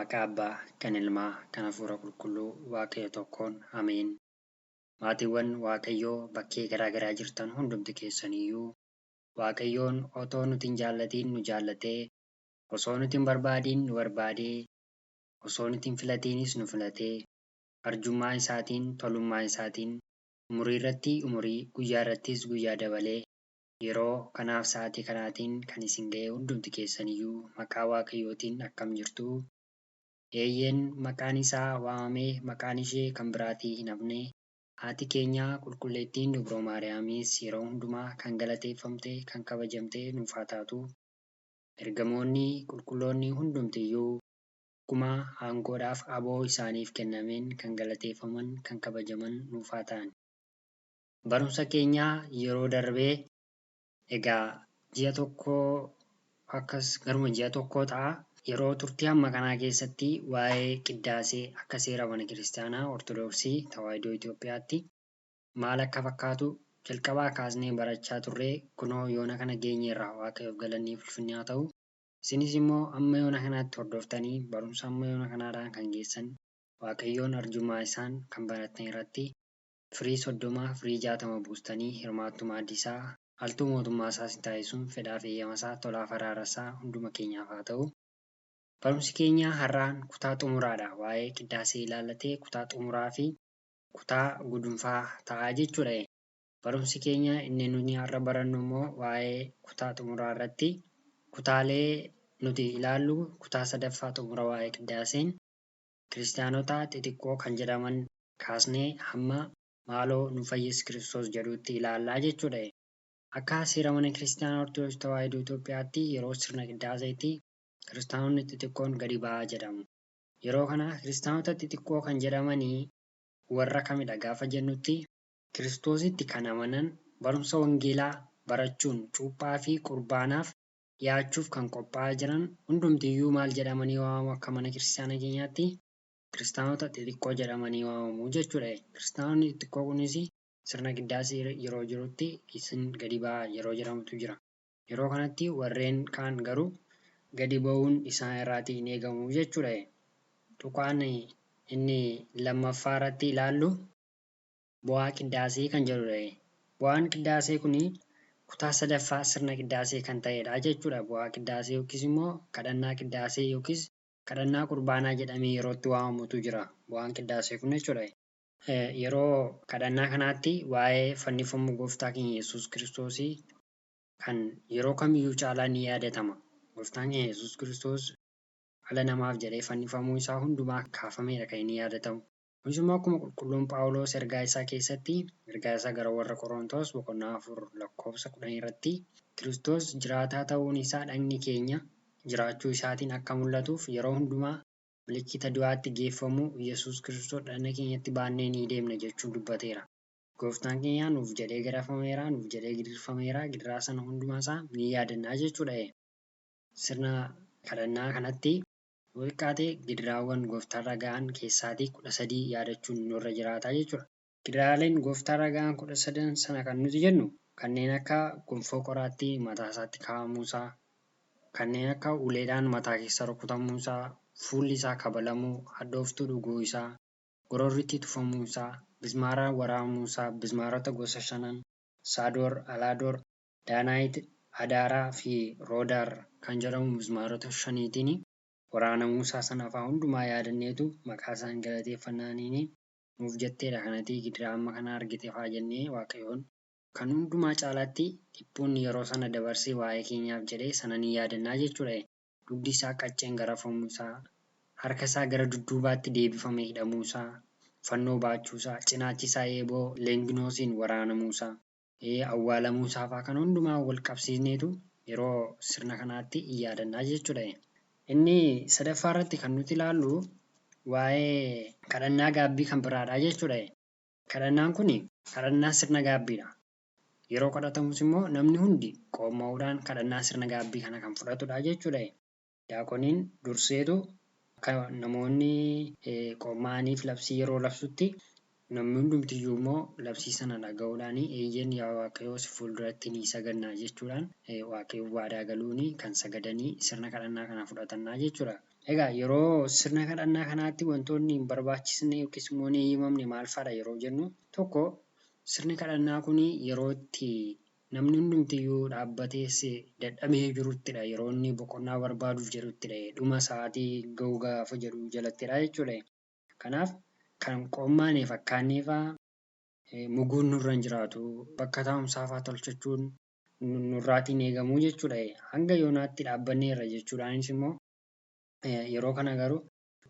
Maqaa Abbaa, kan Ilmaa, kan Hafuura Qulqulluu, Waaqayyo tokkoon, Ameen. Maatiiwwan Waaqayyoo bakkee garaa garaa jirtan hundumti keessaniyyuu Waaqayyoon otoo nuti hin jaallatiin nu jaallatee, osoo nuti hin barbaadiin nu barbaadee, osoo nuti hin filatiinis nu filatee, arjummaa isaatiin, tolummaa isaatiin, umurii irratti umurii, guyyaa irrattis guyyaa dabalee, yeroo kanaaf sa'aatii kanaatiin kan isin ga'e hundumti keessaniyyuu maqaa Waaqayyootiin akkam jirtu? Eeyyeen, maqaan isaa waamamee maqaan ishee kan biraatii hin hafne. Haati keenya qulqulleettiin Dubroo Maariyaamis yeroo hundumaa kan galateeffamte, kan kabajamte nuuf haa taatu. Ergamoonni qulqulloonni hundumtiyyuu akkuma aangoodhaaf aboo isaaniif kennameen kan galateeffaman, kan kabajaman nuuf haa ta'an. Barumsa keenya yeroo darbee egaa ji'a tokko akkas garuma ji'a tokkoo ta'a. Yeroo turtii hamma kanaa keessatti waa'ee qiddaasee akka seera mana kiristaanaa Ortodoksii Tawaahidoo Itoophiyaatti maal akka fakkaatu jalqabaa kaasnee barachaa turree kunoo yoona kana geenyeerra. Waaqayyoof galanni ulfinni haa ta'u. Isinis immoo amma yoona kanaatti hordoftanii barumsa amma yoona kanaadhaan kan geessan Waaqayyoon arjummaa isaan kan barattan irratti firii 30 firii 60 buustanii hirmaattuu maaddii isaa altuu mootummaa isaas hin taasisuun fedhaaf eeyyama isaa tolaaf araara isaa hunduma keenyaaf haa ta'u. Barumsi keenya har'aan kutaa xumuraadha. Waa'ee qiddaasee ilaallatee kutaa xumuraa fi kutaa gudunfaa ta'aa jechuudha. Barumsi keenya inni nuti har'a barannu immoo waa'ee kutaa xumuraa irratti kutaalee nuti ilaallu kutaa sadaffaa xumura waa'ee qiddaaseen kiristaanota xixiqqoo kan jedhaman kaasnee hamma maaloo nu fayyis Kiristoos jedhuutti ilaallaa jechuudha. Akka seera mana kiristaanaa Ortodoksii Tawaahidoo Itoophiyaatti yeroo sirna qiddaaseetti kiristaanonni xixiqqoon gadi ba'aa jedhamu. Yeroo kana kiristaanota xixiqqoo kan jedhamanii warra kamidha gaafa jennutti Kiristoositti kan amanan barumsa wangeelaa barachuun cuuphaa fi qurbaanaaf dhiyaachuuf kan qophaa'aa jiran hundumtiyyuu maal jedhamanii waamamu akka mana kiristaana keenyaatti kiristaanota xixiqqoo jedhamanii waamamu jechuudha. Kiristaanonni xixiqqoo kunis sirna qiddaasee yeroo jirutti isin gadi ba'aa yeroo jedhamutu jira. Yeroo kanatti warreen kaan garuu gadi ba'uun isaan irraatii hin eegamu jechuudha. Tuqaan inni lammaffaa irratti ilaallu bu'aa qiddaasee kan jedhudha. Bu'aan qiddaasee kun kutaa sadaffaa sirna qiddaasee kan ta'edha jechuudha. Bu'aa qiddaasee yookiis immoo kadhannaa qiddaasee yookiis kadhannaa qurbaanaa jedhamee yerootti waamamutu jira. Bu'aan qiddaasee kun jechuudha. Yeroo kadhannaa kanaatti waa'ee fannifamuu gooftaa keenya Yesuus Kiristoosii kan yeroo kamiyyuu caalaa ni yaadatama. Gooftaan keenya Yesuus Kiristoos dhala namaaf jedhee fannifamuu isaa hundumaa kaafameedha kan inni yaadatamu. Kunis immoo akkuma qulqulluun Phaawulos ergaa isaa keessatti ergaa isaa gara warra Qorontos boqonnaa 4 lakkoofsa 10 irratti Kiristoos jiraataa ta'uun isaa dhagni keenya jiraachuu isaatiin akka mul'atuuf yeroo hundumaa milikkita du'aatti geeffamuu Yesuus Kiristoos dhagna keenyatti baannee ni deemna jechuun dubbateera. Gooftaan keenya nuuf jedhee garafameera, nuuf jedhee gidirfameera, gidiraa sana hundumaa isaa ni yaadannaa jechuudha. Sirna kadhannaa kanatti yoo xiqqaate gidiraawwan gooftaarra ga'an keessaatii 13 yaadachuun nurra jiraata jechuudha. Gidiraaleen gooftaarra ga'an 13 sana kan nuti jennu kanneen akka gonfoo qoraattii mataa isaatti kaa'amuusaa, kanneen akka uleedhaan mataa keessa rukutamuusaa, fuulli isaa kabalamuu, hadhooftuu dhuguu isaa, gororritti tufamuu isaa, bismaaraan waraanamuu isaa, bismaarota gosa shanan Saadoor, Alaadoor, Daanaayit, Adaaraa fi Roodaar kan jedhamu bismaarota shaniitiin waraanamuu isaa sana fa'aa hundumaa yaadanneetu maqaa isaan galateeffannaaniin nuuf jetteedha kanatii gidiraa amma kana argite fa'aa jennee Waaqayyoon kan hundumaa caalaatti dhiphuun yeroo sana dabarsee waa'ee keenyaaf jedhee sana ni yaadannaa jechuudha. Dugdi isaa qacceen garafamuu isaa, harka isaa gara dudduubaatti deebifamee hidhamuu isaa, fannoo baachuu isaa, cinaachi isaa eeboo leenginoosiin waraanamuu isaa, awwaalamuu isaa fa'aa kan hundumaa wal qabsiisneetu yeroo sirna kanaatti in yaadannaa jechuudha. Inni sadaffaa irratti kan nuti ilaallu waa'ee kadhannaa gaabbii kan biraadha jechuudha. Kadhannaan kun kadhannaa sirna gaabbiidha. Yeroo kadhatamus immoo namni hundi qooma'uudhaan kadhannaa sirna gaabbii kana kan fudhatudha jechuudha. Daaqoniin durseetu akka namoonni qooma'aniif labsii yeroo labsutti namni hundumtiyyuu immoo labsii sana dhaga'uudhaan eeyyeen yaa Waaqayyoo si fuulduratti ni sagadnaa jechuudhaan Waaqayyoof waadaa galuun kan sagadanii sirna kadhannaa kana fudhatannaa jechuudha. Egaa yeroo sirna kadhannaa kanaatti wantoonni hin barbaachisne yookiis immoo hin eeyyamamne maal fa'aadha yeroo jennu, tokko sirni kadhannaa kun yeroo itti namni hundumtiyyuu dhaabbatees dadhabee jiruttidha. Yeroo inni boqonnaa barbaaduuf jedhuttidha. Dhuma sa'aatii ga'uu gaafa jedhu jalattidha jechuudha. Kanaaf kan qommaane fakkaannee fa'aa muguun nurra hin jiraatu. Bakka taa'umsaa fa'aa tolchachuun nurraatiin eegamuu jechuudha. Hanga yoonaatti dhaabbanneerra jechuudhaanis immoo yeroo kana garuu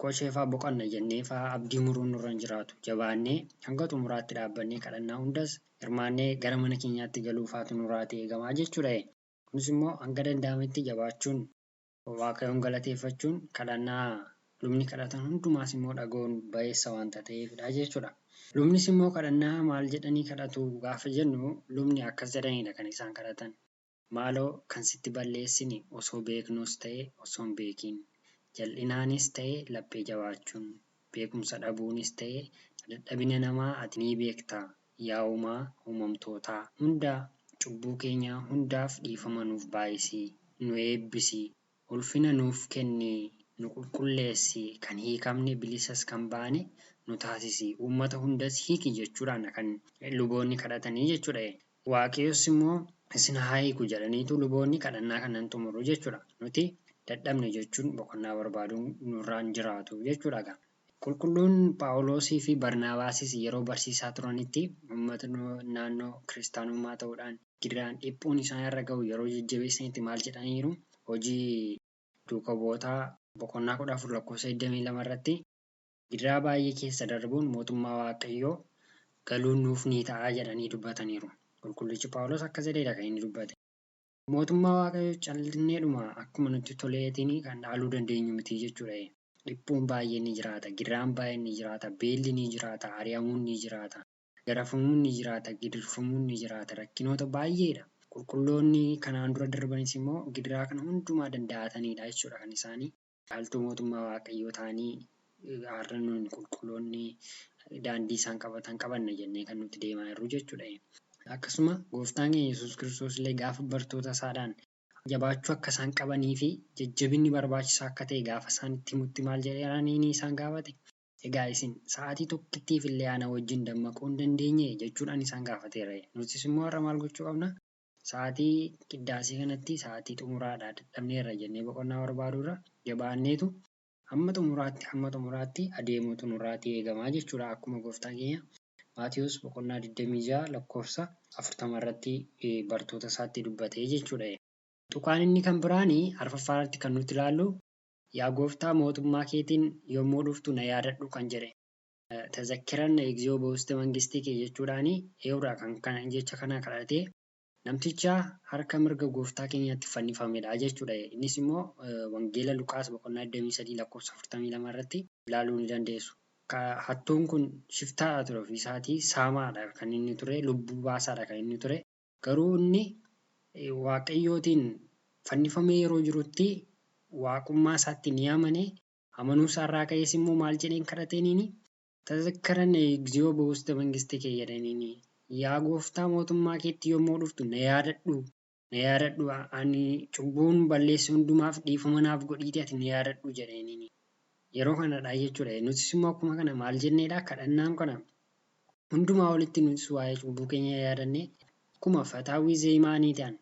qoshee fa'aa boqonna jennee fa'aa abdii muruun nurra hin jiraatu. Jabaannee hanga xumuraatti dhaabbannee kadhannaa hundas hirmaannee gara mana keenyaatti galuu fa'aatu nurraatii eegamaa jechuudha. Kunis immoo hanga danda'ametti jabaachuun Waaqayyoon galateeffachuun kadhannaa lubni kadhatan hundumaas immoo dhaga'uun ba'eessa waanta ta'eefidha jechuudha. Lubnis immoo kadhannaa maal jedhanii kadhatu gaafa jennu lubni akkas jedhanidha kan isaan kadhatan. Maaloo kan sitti balleessine osoo beeknus ta'e osoo hin beekin, jal'inaanis ta'e laphee jabaachuun, beekumsa dhabuunis ta'e dadhabina namaa ati ni beekta. Yaa uumaa uumamtootaa hunda cubbuu keenya hundaaf dhiifama nuuf baay'isi, nu eebbisi, ulfina nuuf kenni, nu qulqulleessi, kan hiikamne bilisas kan baane nu taasisi, uummata hundas hiiki jechuudhaan kan luboonni kadhatanii jechuudha. Waaqayyos immoo isin haa hiiku jedhaniitu luboonni kadhannaa kanan xumuru jechuudha. Nuti dadhabne jechuun boqonnaa barbaaduun nurraan jiraatu jechuudha. Qulqulluun Phaawulosii fi Barnaabaasis yeroo barsiisaa turanitti uummata naannoo kiristaanummaa ta'uudhaan gidiraan dhiphuun isaan irra ga'u yeroo jajjabeessanitti maal jedhaniiru? Hojii duuka bu'ootaa boqonnaa 14 lakkoofsa 22 irratti gidiraa baay'ee keessa darbuun mootummaa Waaqayyoo galuun nuuf ni ta'a jedhanii dubbataniiru. Qulqullichi Phaawulos akkas jedheedha kan inni dubbate. Mootummaa Waaqayyoo callinneedhuma akkuma nutti toleetiin kan dhaaluu dandeenyu miti jechuudha. Dhiphuun baay'een ni jiraata, gidiraan baay'een ni jiraata, beelli ni jiraata, ari'amuun ni jiraata, garafamuun ni jiraata, gidirfamuun ni jiraata, rakkinoota baay'eedha. Qulqulloonni kanaan dura darbanis immoo gidiraa kana hundumaa danda'atanidha jechuudha kan isaanii. Dhaaltuu mootummaa Waaqayyoo ta'anii har'a nuyi qulqulloonni daandii isaan qabatan qabanna jennee kan nuti deemaa jirru jechuudha. Akkasuma gooftaan keenya Yesuus Kiristoos illee gaafa bartoota isaadhaan jabaachuu akka isaan qabanii fi jajjabinni barbaachisaa akka ta'e gaafa isaan itti himutti maal jedhanii isaan gaafate? Egaa isin sa'aatii tokkittiif illee ana wajjin dammaquu hin dandeenye jechuudhaan isaan gaafateera. Nutis immoo har'a maal gochuu qabna? Sa'aatii qiddaasee kanatti sa'aatii xumuraadha dadhabneerra jennee boqonnaa barbaaduurra jabaanneetu hamma xumuraatti adeemuutu nurraatii eegamaa jechuudha. Akkuma gooftaan keenya Maatiyus boqonnaa 26 lakkoofsa 40 irratti bartoota isaatti dubbatee jechuudha. Tuqaan inni kan biraanii arfaffaa irratti kan nuti ilaallu yaa gooftaa mootummaa keetiin yommuu dhuftu na yaadadhu kan jedhe. Tazakkiran egziyoo booste mangistii kee jechuudhaani eewudha kan jecha kana kadhatee namticha harka mirga gooftaa keenyaatti fannifamedha jechuudha. Innis immoo wangeela Luqaas boqonnaa 23 lakkoofsa 42 irratti ilaaluu ni dandeessu. Hattuun kun shiftaadha ture ofiisaatii saamaadha kan inni ture, lubbuu baasaadha kan inni ture. Garuu inni Waaqayyootiin fannifamee yeroo jirutti waaqummaa isaatti ni amane. Amanuu isaarraa ka'ees immoo maal jedheen kadhateeniini? Tazakkaran egziyoo booste mangistii kee jedhaniini. Yaa gooftaa mootummaa keetti yommuu dhuftu na yaadadhu. Na yaadadhu ani cubbuun balleesse hundumaaf dhiifama naaf godhiitii ati na yaadadhu jedhaniini. Yeroo kanadha jechuudha. Nutis immoo akkuma kana maal jenneedha? Kadhannaan kana hundumaa olitti nutis waa'ee cubbuu keenya yaadannee akkuma fataawii zeeyimaanii ta'an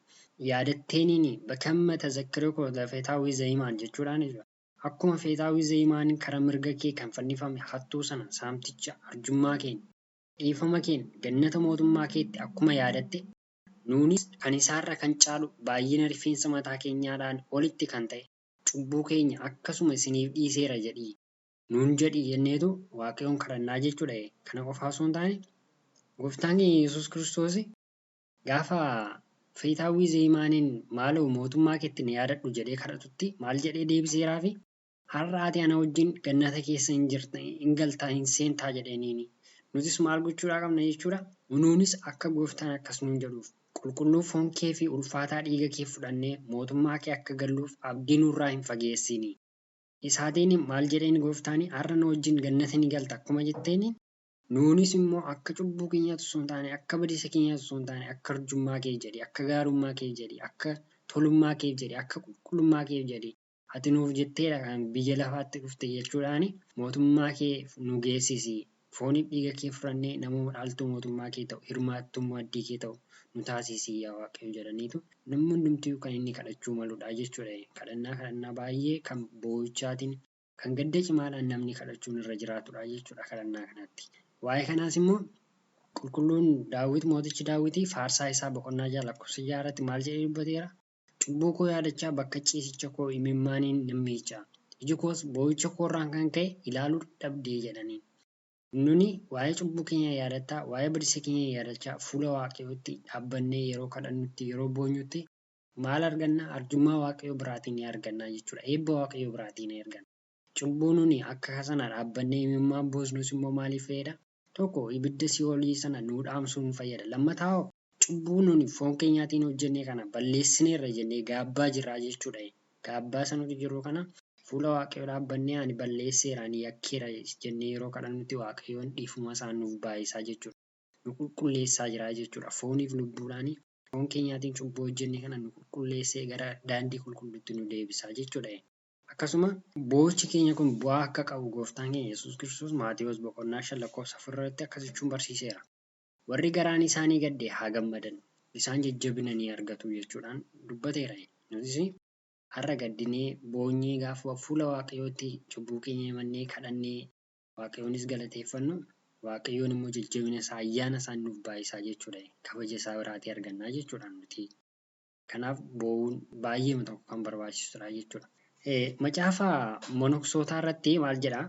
yaadatteeniini bakamma tazakkiree koo fataawii zeeyimaan jechuudhaan akkuma fataawii zeeyimaanii karaa mirga kee kan fannifame hattuu sana saamticha arjummaa keenya dhiifama keenya gannata mootummaa keetti akkuma yaadatte nuunis kan isaarra kan caalu baay'ina rifeensa mataa keenyaadhaan olitti kan ta'e cubbuu keenya akkasuma isiniif dhiiseera jedhii nuun jedhii jenneetu Waaqayyoon kadhannaa jechuudha. Kana qofaa osoo hin taane gooftaan keenya Yesuus Kiristoos gaafa feetaawwii zeeyimaaniin maaloo mootummaa keetti na yaadadhu jedhee kadhatutti maal jedhee deebiseeraafi har'a ati ana wajjin gannata keessa hin jirta hin galtaa hin seentaa jedheeniini. Nutis maal gochuudhaa qabna jechuudha. Nuunis akka gooftaan akkas nuun jedhuuf qulqulluu foon kee fi ulfaataa dhiiga kee fudhannee mootummaa kee akka galluuf abdii nurraa hin fageessini. Isaatiin maal jedheen gooftaan har'a nu wajjin gannata ni galta akkuma jetteeni nuunis immoo akka cubbuu keenyaatti osoo hin taane akka badiisa keenyaatti osoo hin taane akka arjummaa kee jedhi akka gaarummaa kee jedhi akka tolummaa kee jedhi akka qulqullummaa kee jedhi Ati nuuf jetteedha kan biyya lafaatti dhufte jechuudhaan mootummaa kee nu geessisi. Fooniif dhiiga kee fudhannee namoota dhaaltuu mootummaa kee ta'u, hirmaattuu maaddii kee ta'u nu taasisi yaa Waaqayyo jedhaniitu namni hundumtuu kan inni kadhachuu maludha jechuudha. Kadhannaa baay'ee kan boo'ichaatiin, kan gadda cimaadhaan namni kadhachuun irra jiraatudha jechuudha kadhannaa kanatti. Waa'ee kanaas immoo qulqulluun Daawit, mootichi Daawitii faarsaa isaa boqonnaa 6 lakkoofsa 6 irratti maal jedhee dubbateera? Cubbuu koo yaadachaa bakka ciisicha koo imimmaaniin nan miica. Iji koos boo'icha koorraan kan ka'e ilaaluu dadhabdee jedhaniin. Nuni waa'ee cubbuu keenya yaadachaa, waa'ee badisa keenya yaadachaa fuula Waaqayyootti dhaabbannee yeroo kadhannutti, yeroo boonyutti maal arganna? Arjummaa Waaqayyoo biraatiin ni arganna jechuudha. Eebba Waaqayyoo biraatiin ni arganna. Cubbuu nuni akka sana dhaabbannee imimmaan boosnus immoo maaliif fayyada? Tokko, ibidda si'oolii sana nuu dhaamsuun fayyada. Lammataa, cubbuu nuni foon keenyaatiin hojjenne kana balleessineerra jennee gaabbaa jirra jechuudha. Gaabbaa sanatu jiru kana fuula Waaqayyoo dhaabbannee ani balleesseera, ani yakkeera jennee yeroo kadhannutti Waaqayyoon dhiifama isaa nuuf baay'isaa jechuudha. Nu qulqulleessaa jira jechuudha. Fooniif lubbuudhaan foon keenyaatiin cubbuu hojjenne kana nu qulqulleessee gara daandii qulqulluutti nu deebisaa jechuudha. Akkasuma boo'ichi keenya kun bu'aa akka qabu gooftaan keenya Yesuus Kiristoos Maatewos boqonnaa 5 lakkoofsa 4 irratti akkas jechuun barsiiseera. Warri garaan isaanii gadde haa gammadan, isaan jajjabina ni argatu jechuudhaan dubbateera. Nutis har'a gaddinee boonyee gaafa fuula Waaqayyootti cubbuu keenya himannee kadhannee Waaqayyoonis galateeffannu, Waaqayyoon immoo jajjabina isaa, ayyaana isaa nuuf baay'isaa jechuudha. Kabaja isaa biraatii argannaa jechuudha nuti. Kanaaf boo'uun baay'eema tokko kan barbaachisudha jechuudha. Macaafa monoksootaa irratti maal jedhaa?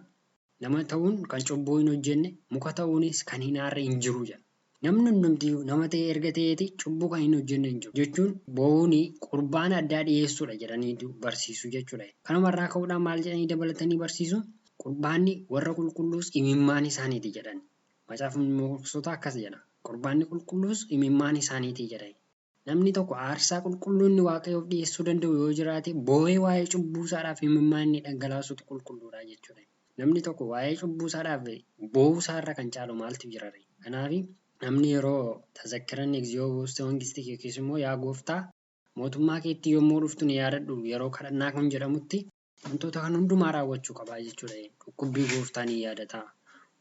Nama ta'uun kan cubbuu hin hojjenne, muka ta'uunis kan hin aarre hin jiru jedha. Namni hundumtiyyuu nama ta'e erga ta'eeti cubbuu kan hin hojjenne hin jiru jechuun boo'uun qurbaana addaa dhiyeessuudha jedhanii barsiisu jechuudha. Kanumarraa ka'uudhaan maal jedhanii dabalatanii barsiisu? Qurbaanni warra qulqulluus imimmaan isaaniiti jedhan. Macaafni monoksootaa akkas jedha. Qurbaanni qulqulluus imimmaan isaaniiti jedhan. Namni tokko aarsaa qulqulluu inni Waaqayyoof dhiyeessuu danda'u yoo jiraate boo'ee waa'ee cubbuu isaadhaaf imimmaan inni dhangalaasutu qulqulluudha jechuudha. Namni tokko waa'ee cubbuu isaadhaaf boo'uu isaarra kan caalu maaltu jira ree? Kanaaf namni yeroo tazakkiran egziyoo gooftaa wangistii yookiis immoo yaa gooftaa mootummaa keetti yommuu dhuftu ni yaadadhu yeroo kadhannaa kun jedhamutti wantoota kan hundumaa raawwachuu qabaa jechuudha. Dhukkubbii gooftaa ni yaadata.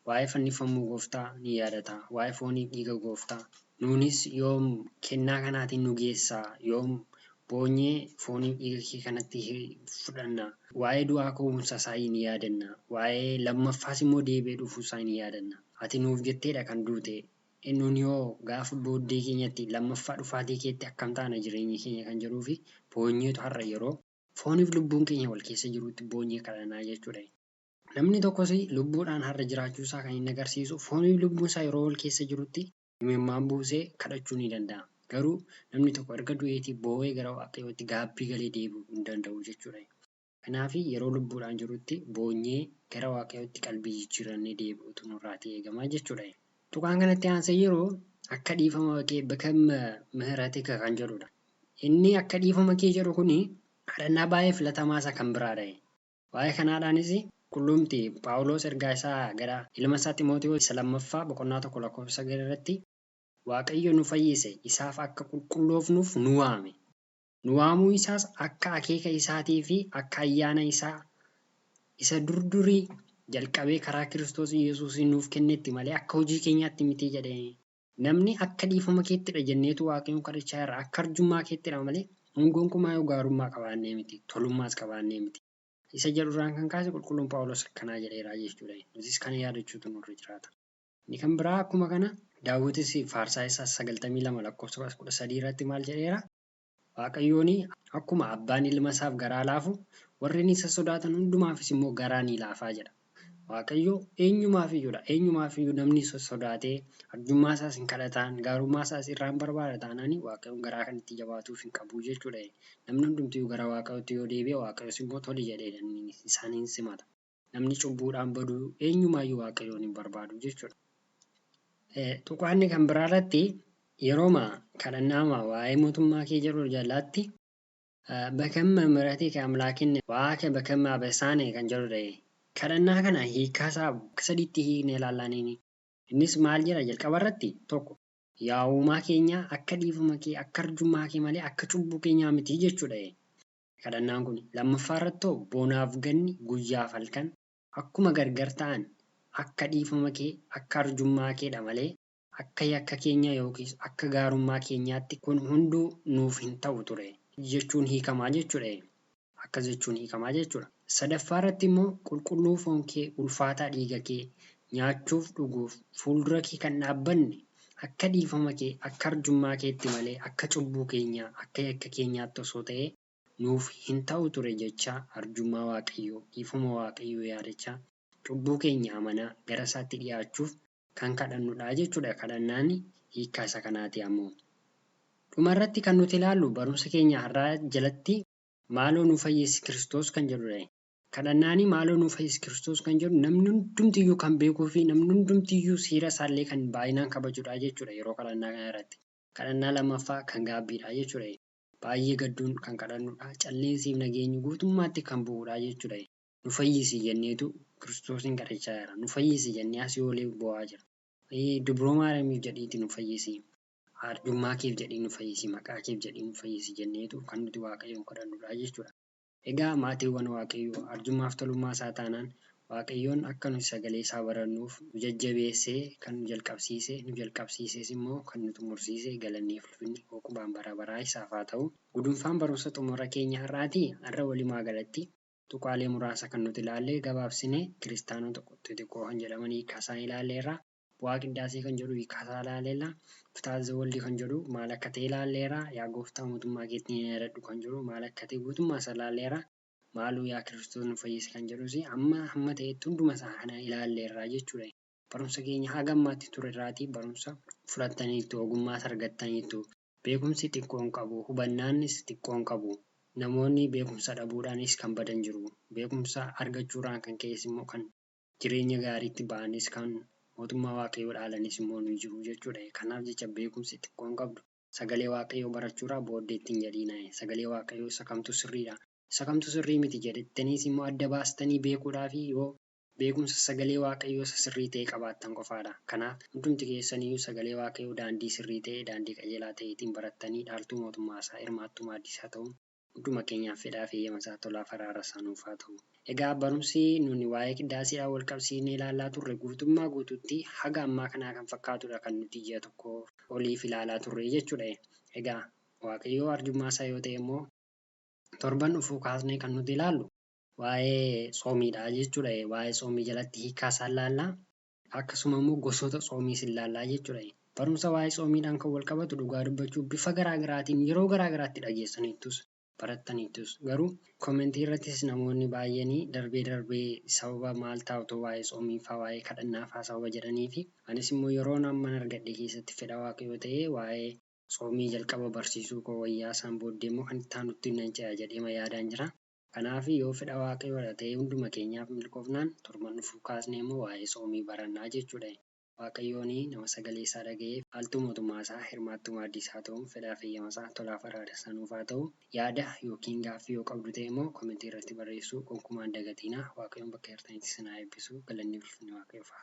Waa'ee fannifamuu gooftaa ni yaadata. Waa'ee foonii dhiiga gooftaa. Nuunis yoom kennaa kanaatiin nu geessaa? Yoom boonyee foonii dhiiga kee kanatti fudhanna? Waa'ee du'aa ka'umsa isaa ni yaadanna. Waa'ee lammaffaas immoo deebi'ee dhufuu isaa ni yaadanna. Ati nuuf jetteedha kan duute. Nuun yoo gaafa booddee keenyatti lammaffaa dhufaatii keetti akkam taana jireenyi keenya kan jedhuu fi boonyeetu har'a yeroo fooniif lubbuun keenya wal keessa jirutti boonyee kadhannaa jechuudha. Namni tokkos lubbuudhaan har'a jiraachuu isaa kan inni agarsiisu fooniif lubbuun isaa yeroo wal keessa jirutti imimmaan buusee kadhachuu ni danda'a. Garuu namni tokko erga du'eetii boo'ee gara Waaqayyootti gaabbii galee deebi'uu hin danda'u jechuudha. Kanaaf yeroo lubbuudhaan jirutti boonyee gara Waaqayyootti qalbii jijjiirannee deebi'utu nurraatii eegamaa jechuudha. Tuqaan kanatti aansee yeroo akka dhiifama kee bakka mihiratika kan jedhudha. Inni akka dhiifama kee jedhu kuni kadhannaa baay'ee filatamaa isa kan biraadha. Waa'ee kanaadhaanis qulqullumti Phaawulos ergaa isaa gara ilma isaa Ximootiyoos isa lammaffaa boqonnaa 1 lakkoofsa 9 irratti Waaqayyo nu fayyise isaaf akka qulqulloofnuuf nu waame. Nu waamuu isaas akka akeeka isaatii fi akka ayyaana isaa isa durdurii jalqabee karaa Kiristoos Yesuusiin nuuf kennetti malee akka hojii keenyaatti miti jedhee. Namni akka dhiifama keettidha jenneetu Waaqayyoon kadhachaa jirra. Akka arjummaa keettidha malee gonkumaa yoo gaarummaa qabaannee miti, tolummaas qabaannee miti. Isa jedhurraan kan kaase qulqulluun Phaawulos akkanaa jedheera jechuudha. Nutis kana yaadachuutu nurra jiraata. Inni kan biraa akkuma kana Daawitis faarsaa isaa 92 lakkoofsa 13 irratti maal jedheera? Waaqayyoon akkuma abbaan ilma isaaf garaa laafu warreen isa sodaatan hundumaafis immoo garaa ni laafaa jedha. Waaqayyo eenyumaaf iyyuudha. Eenyumaaf iyyuu namni isa sodaatee arjummaa isaas hin kadhataan, gaarummaa isaas irraan barbaada taanaan Waaqayyoon garaa kan itti jabaatuuf hin qabu jechuudha. Namni hundumtiyyuu gara Waaqayyootti yoo deebi'e Waaqayyos immoo tole jedhee isaaniin simata. Namni cubbuudhaan baduu eenyumaayyuu Waaqayyoon hin barbaadu jechuudha. Tuqaanni kan biraa irratti yerooma kadhannaama waa'ee mootummaa kee jedhu jalaatti bakamma miratii kan amlaakinne waaqa bakamma abesaane kan jedhudha. Kadhannaa kana hiikkaa isaa akka sadiitti hiiknee ilaallaniini. Innis maal jedha jalqaba irratti tokko yaa uumaa keenya akka dhiifama kee akka arjummaa kee malee akka cubbuu keenyaa miti jechuudha. Kadhannaan kun lammaffaa irratti bonaaf ganni guyyaaf halkan akkuma gargar ta'an akka dhiifama kee akka arjummaa keedha malee akka yakka keenya yookiis akka gaarummaa keenyaatti kun hunduu nuuf hin ta'u ture jechuun hiikamaa jechuudha. Akkas jechuun hiikamaa jechuudha. Sadaffaa irratti immoo qulqulluu foon kee ulfaataa dhiiga kee nyaachuuf dhuguuf fuuldura kee kan dhaabbanne akka dhiifama kee akka arjummaa keetti malee akka cubbuu keenyaa akka yakka keenyaatti osoo ta'ee nuuf hin ta'u ture jecha arjummaa Waaqayyoo dhiifama Waaqayyoo yaadachaa cubbuu keenya amanaa gara isaatti dhiyaachuuf kan kadhannudha jechuudha. Kadhannaan hiikkaa isa kanaati ammoo. Dhumarratti kan nuti ilaallu barumsa keenya har'aa jalatti maaloo nu fayyisi Kiristoos kan jedhudha. Kadhannaanii maaloo nu fayyisi Kiristoos kan jedhu namni hundumtiyyuu kan beekuu fi namni hundumtiyyuu seera isaallee kan baay'inaan kabajudha jechuudha yeroo kadhannaa kana irratti. Kadhannaa lammaffaa kan gaabbiidha jechuudha. Baay'ee gadduun kan kadhannudha. Calleensiif nageenyi guutummaatti kan bu'udha jechuudha. Nu fayyisi jenneetu Kiristoosiin kadhachaa jira. Nu fayyisi jennee asii olee bu'aa jira. Dubroo Maariyaamiif jedhiiti nu fayyisi. Arjummaa keef jedhii nu fayyisi. Maqaa keef jedhii nu fayyisi jenneetu kan nuti Waaqayyoon kadhannudha jechuudha. Egaa maatiiwwan Waaqayyoo arjummaaf tolummaa isaa taanaan Waaqayyoon akka nuti sagalee isaa barannuuf nu jajjabeessee kan nu jalqabsiise nu jalqabsiises immoo kan nu xumursiise galanni fi ulfinni hooqubaan bara baraa isaaf haa ta'u. Gudunfaan barumsa xumura keenya har'aatii har'a walumaa galatti tuqaalee muraasa kan nuti ilaalle gabaabsine kiristaanota xixiqqoo kan jedhaman hiikkaa isaanii ilaalleerra. Bu'aa qindaasee kan jedhu hiikkaa isaa ilaalleerra. Fitaaza waldi kan jedhu maal akka ta'e ilaalleerra. Yaa gooftaa mootummaa keetti ni yaadadhu kan jedhu maal akka ta'e guutummaa isaa ilaalleerra. Maaloo yaa Kiristoos nu fayyisi kan jedhus amma hamma ta'etti hunduma isaa kana ilaalleerra jechuudha. Barumsa keenya haga ammaatti ture irraatii barumsa fudhattaniitu ogummaas argattaniitu beekumsi xiqqoon qabu hubannaanis xiqqoon qabu. Namoonni beekumsa dhabuudhaanis kan badan jiru. Beekumsa argachuudhaan kan ka'es immoo kan jireenya gaariitti ba'anis kan mootummaa Waaqayyoo dhaalanis immoo ni jiru jechuudha. Kanaaf jecha beekumsi xiqqoon qabdu sagalee Waaqayyoo barachuudhaa booddee ittiin jedhiina. Sagalee Waaqayyoo isa kamtu sirriidha. Isa kamtu sirrii miti jettaniis immoo adda baastanii beekuudhaaf yoo beekumsa sagalee Waaqayyoo isa sirrii ta'e qabaattan qofaadha. Kanaaf hundumti keessaniyyuu sagalee Waaqayyoo daandii sirrii ta'e daandii qajeelaa ta'eetiin barattanii dhaaltuu mootummaa isaa hirmaattuu maaddii isaa ta'uun hunduma keenyaaf fedhaa fi eeyyama isaa tolaaf araara isaa nuuf haa ta'u. Egaa barumsi nuni waa'ee qindaasiidhaan wal qabsiisnee ilaalaa turre guutummaa guutuutti haga ammaa kanaa kan fakkaatudha kan nuti ji'a tokko oliif ilaalaa turre jechuudha. Egaa Waaqayyoo arjummaa isaa yoo ta'e immoo torban dhufuu kaasnee kan nuti ilaallu waa'ee tsoomiidha jechuudha. Waa'ee tsoomii jalatti hiikkaa isaa ilaalla. Akkasuma immoo gosoota tsoomiis ilaallaa jechuudha. Barumsa waa'ee tsoomiidhaan kan wal qabatu dhugaa dubbachuu bifa garaa garaatiin yeroo garaa garaatti dhageessaniittus barattaniittus garuu koomentii irrattis namoonni baay'een darbee darbee sababa maal taa'utu waa'ee tsoomii fa'aa waa'ee kadhannaa fa'aa sababa jedhanii fi anis immoo yeroo amman argadhe keessatti fedha Waaqayyoo ta'ee waa'ee tsoomii jalqaba barsiisuu koo wayyaa isaan booddee immoo kan itti aanutti nan ce'a jedhee yaadaan jira. Kanaaf yoo fedha Waaqayyoodha ta'ee hunduma keenyaaf milkoofnaan torban dhufuu kaasnee immoo waa'ee tsoomii barannaa jechuudha. Waaqayyoon nama sagalee isaa dhaga'ee haaltuu mootummaa isaa hirmaattuu maaddii isaa ta'uun fedhaa fi eeyyama isaa tolaaf araara isaa nuuf haa ta'u. Yaada yookiin gaaffii yoo qabdu ta'e immoo koomentii irratti barreessuu gonkumaa hin dagatinaa. Waaqayyoon bakka jirtanitti isin haa eebbisu. Galanni ulfinni Waaqayyoof haa ta'u.